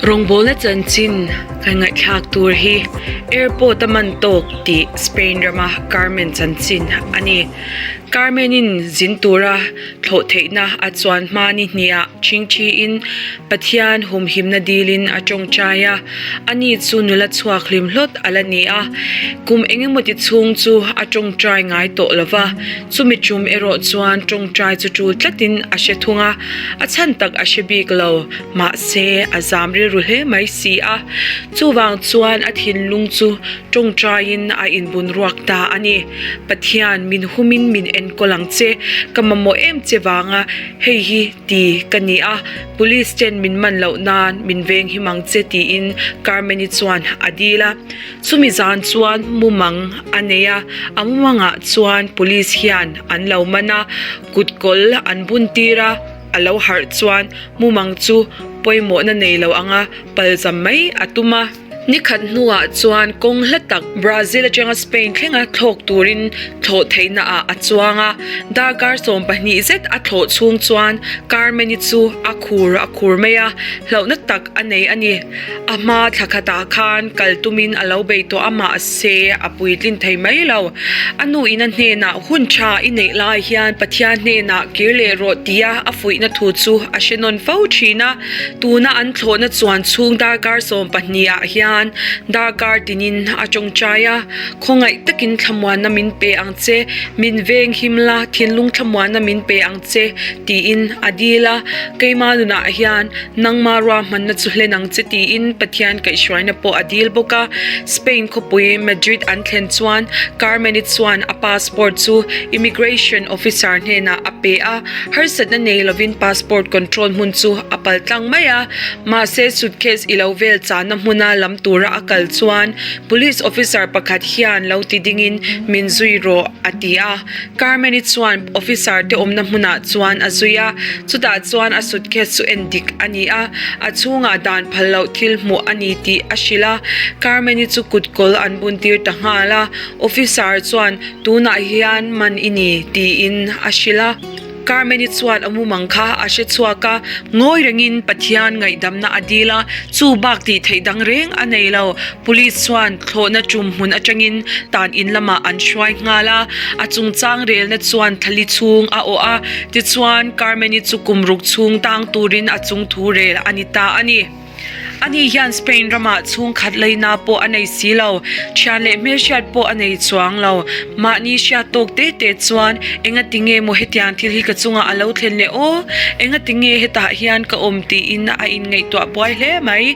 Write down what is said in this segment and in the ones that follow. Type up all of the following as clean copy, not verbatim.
Rawngbawlna chanchin kan ngaihthlak tur hi Airport a man tawk tih Spain rama Carmen chanchin a ni. Carmen-in zin tura thlawh theihna a chuan hma ni hniah chingthiin Pathian humhimna dilin a tawngtai a, ani chu nula chhuak hlim hlawt a la ni a. Kum engemawti chhung chu a tawngtai ngai tawh lo va, chumi tum erawh chuan tawngtai chu tul tlatin a hre thung a, a chhan tak a hre bik lo. Mahse, a zam rilru hle mai si a, chuvang chuan a thinlung chu tawngtaiin a inbun ruak ta a ni. Pathian, min humin min enkawl ang che, ka mamawh em che vanga hei hi ti ka ni a, police ten min man loh nan min venghim ang che tiin Carmen-i chuan a dil a. Chumi zan chuan mumang a nei a, a mumangah chuan police hian an lo man a, kutkawl an bun tir a, a lo harh chuan mumang chu pawimawhna nei lo anga palzam mai a tum a. Ni khat hnuah chuan kawng hla tak Brazil atanga Spain thlenga thlawk turin thlawh theihna ah a chuang a. Darkar 12 zet a thlawh chhung chuan Carmen-i chu a khur a khur mai a, hlauhna tak a nei a ni. A hma thla khatah khan kal tumin a lo bei tawh a mahse a puitlin thei mai lo. A nu in a hnenah hun tha i neih lai hian Pathian hnenah kir leh rawh tia a fuihna thu chu a hre nawn fo thin a. Tuna an thlawhna chuan chhung darkar 12 ah hian darkar tinin a tawngtai a, Khawngaih takin thlamuanna min pe ang che, min veng him la, thinlung thlamuanna min pe ang che tiin a dil a. Keima nunah hian Nangma ruahmanna chu hlen ang che tiin Pathian kaihhruaina pawh a dil bawk a. Spain khawpui Madrid an thlen chuan Carmen-i chuan a passport chu immigration officer hnenah a pe a, harsatna nei lovin passport control hmun chu a pal tlang mai a. Mahse suitcase i lo vel chahna hmuna lam tura a kal chuan police officer pakhat hian lo ti dingin min zui rawh a ti a. Carmen-i chuan officer te awmna hmunah chuan a zui a, chutah chuan a suitcase chu en dik a ni a, a chhungah dan phal loh thil hmuh a ni tih a hrilh a. Carmen-i chu kut kawl an bun tir ta nghal a, officer chuan tunah hian man i ni tiin a hrilh a. Carmen-i chuan a mumang kha a hre chhuak a, ngawi rengin Pathian ngaihdamna a dil a, chu bak tih theih dang reng a nei lo. Police chuan thlawhna tum hmun atangin tan in lamah an hruai nghal a, a chungchang relna chuan thali chhung a awh a, tichuan Carmen-i chu kum ruk chhung tang turin a chungthu rel a ni ta a ni. Ani hian Spain ramah chhungkhat leina pawh a nei si lo, thian leh hmelhriat pawh a nei chuang lo. Mahni hriat tawk te te chuan engati nge maw hetiang thil hi ka chungah a lo thlen leh aw? Engati nge hetah hian ka awm tiin a inngaihtuah buai hle mai.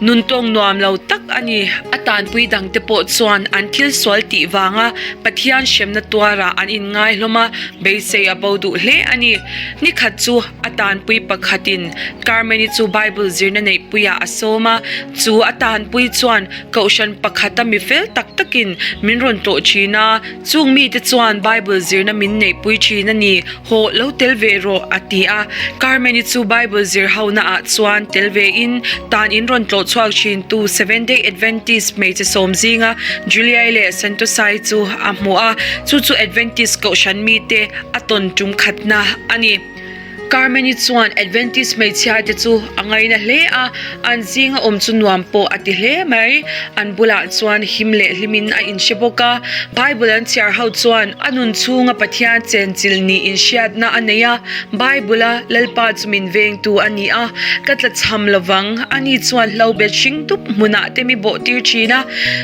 Nuntawng nuam lo tak a ni. A tanpui dangte pawh chuan an thil sual tih vanga Pathian hremna tuarah an inngai hlawm a, beisei a bo duh hle a ni. Nikhat chu A tanpui pakhatin Carmen-i chu Bible zirna neihpuiah a sawm a, chu a tanpui chuan kohhran pakhata mi fel tak takin min rawn tlawh thin a, chung mite chuan Bible zirna min neihpui thin a ni, hawh lo tel ve rawh a ti a. Carmen-i chu Bible zir honaah chuan tel vein tan in rawn tlawh chhuak thintu Seventh-day Adventist hmeichhe sawm zinga Julia-i leh Santosai chu a hmu a, chu chu Adventist kohhran mite a tawn tum khatna a ni. Carmen-i chuan Adventist hmeichhia te chu a ngaina hle a, an zinga awm chu nuam pawh a ti hle mai. An bulah chuan him leh hlimin a inhre bawk a. Bible an chhiar ho chuan a nun chhunga Pathian chenchilh nih inhriatna a nei a, Bible-a Lalpa chu min vengtu a ni a, ka tlachham lovang, ani chuan hlobet hring dup hmunah te mi bawhtir thin a,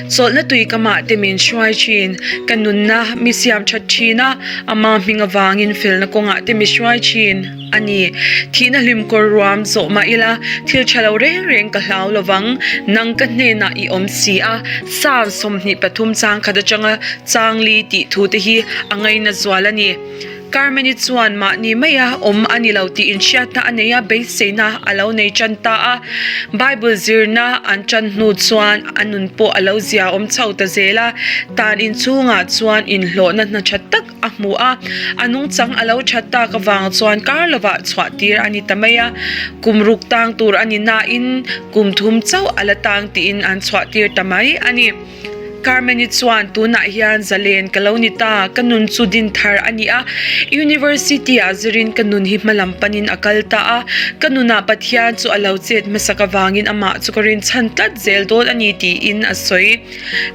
chawlhna tuikamah te min hruai thin, ka nunna mi siam that thin a, Ama hming avangin felna kawngah te mi hruai thin a ni. Thihna hlim kawr ruam zawh mah ila, thil tha lo reng reng ka hlau lovang, nang ka hnenah i awm si a. Psalm 23 chang khat atanga chang li tih thu te hi a ngaina zual a ni. Carmen-i chuan mahni maia awm a ni lo tih inhriatna a nei a, beiseina a lo nei tan ta a. Bible zirna an tan hnu chuan a nun pawh a lo zia awm chho ta zel a, tan inchhungah chuan inhlawhna hna tha tak a hmu a, a nungchang a lo that tak avang chuan kar lovah chhuah tir a ni ta mai a, kum ruk tang tur a ni nain kum thum chauh a la tang tiin an chhuah tir ta mai a ni. Carmen-i chuan, Tunah hian zalen ka lo ni ta, ka nun chu din thar a ni a. University-ah zirin ka nun hi hmalam panin a kal ta a. Ka nunah Pathian chu a lo chet hmasak avangin amah chu ka rinchhan tlat zel dawn a ni tiin a sawi.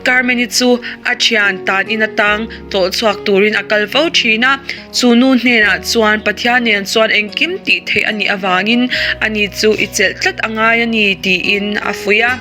Carmen-i chu a thian tan in atang tlawh chhuak turin a kal fo thin a. Chu nu hnenah chuan Pathian nen chuan engkim tih theih a nih avangin ani chu i chelh tlat a ngai a ni tiin a fuih a.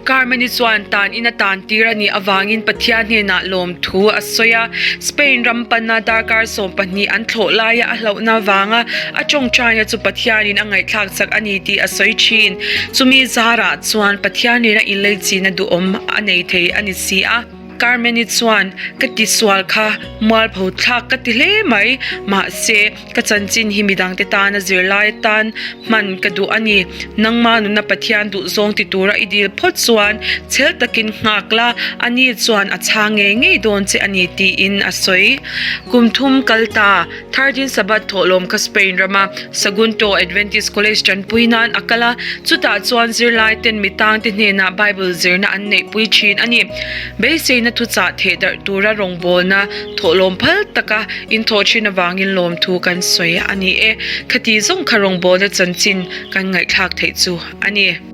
Carmen-i chuan tan in a tan tir a nih avangin Pathian hnenah lawmthu a sawi a. Spain ram pana darkar 12 an thlawh laia a hlauhna avanga a tawngtaina chu Pathianin a ngaihthlak chak a ni tih a sawi thin. Chumi zarah chuan Pathian nena inleichina duhawm a nei thei a ni si a. Carmen-i chuan, Ka tisual kha mualpho thlak ka ti hle mai, mahse, ka chanchin hi midangte tana zirlai atan hman ka duh a ni. Nangma nuna Pathian duhzawng ti tura i dil phawt chuan chhel takin nghak la, ani chuan a chhang ngei ngei dawn che a ni, tiin a sawi. Kum thum kal ta, Thirteen Sabbath thawhlawm kha Spain rama Sagunto Adventist College tanpui nan a kal a, chutah chuan zirlai ten mi tangte hnenah Bible zirna an neihpui thin a ni. Beiseina thuchah theh darh tura rawngbawlna thawhlawm phal taka inthawh thin avangin lawmthu kan sawi a ni e. Khati zawng kha rawngbawlna chanchin kan ngaihthlak theih chu a ni.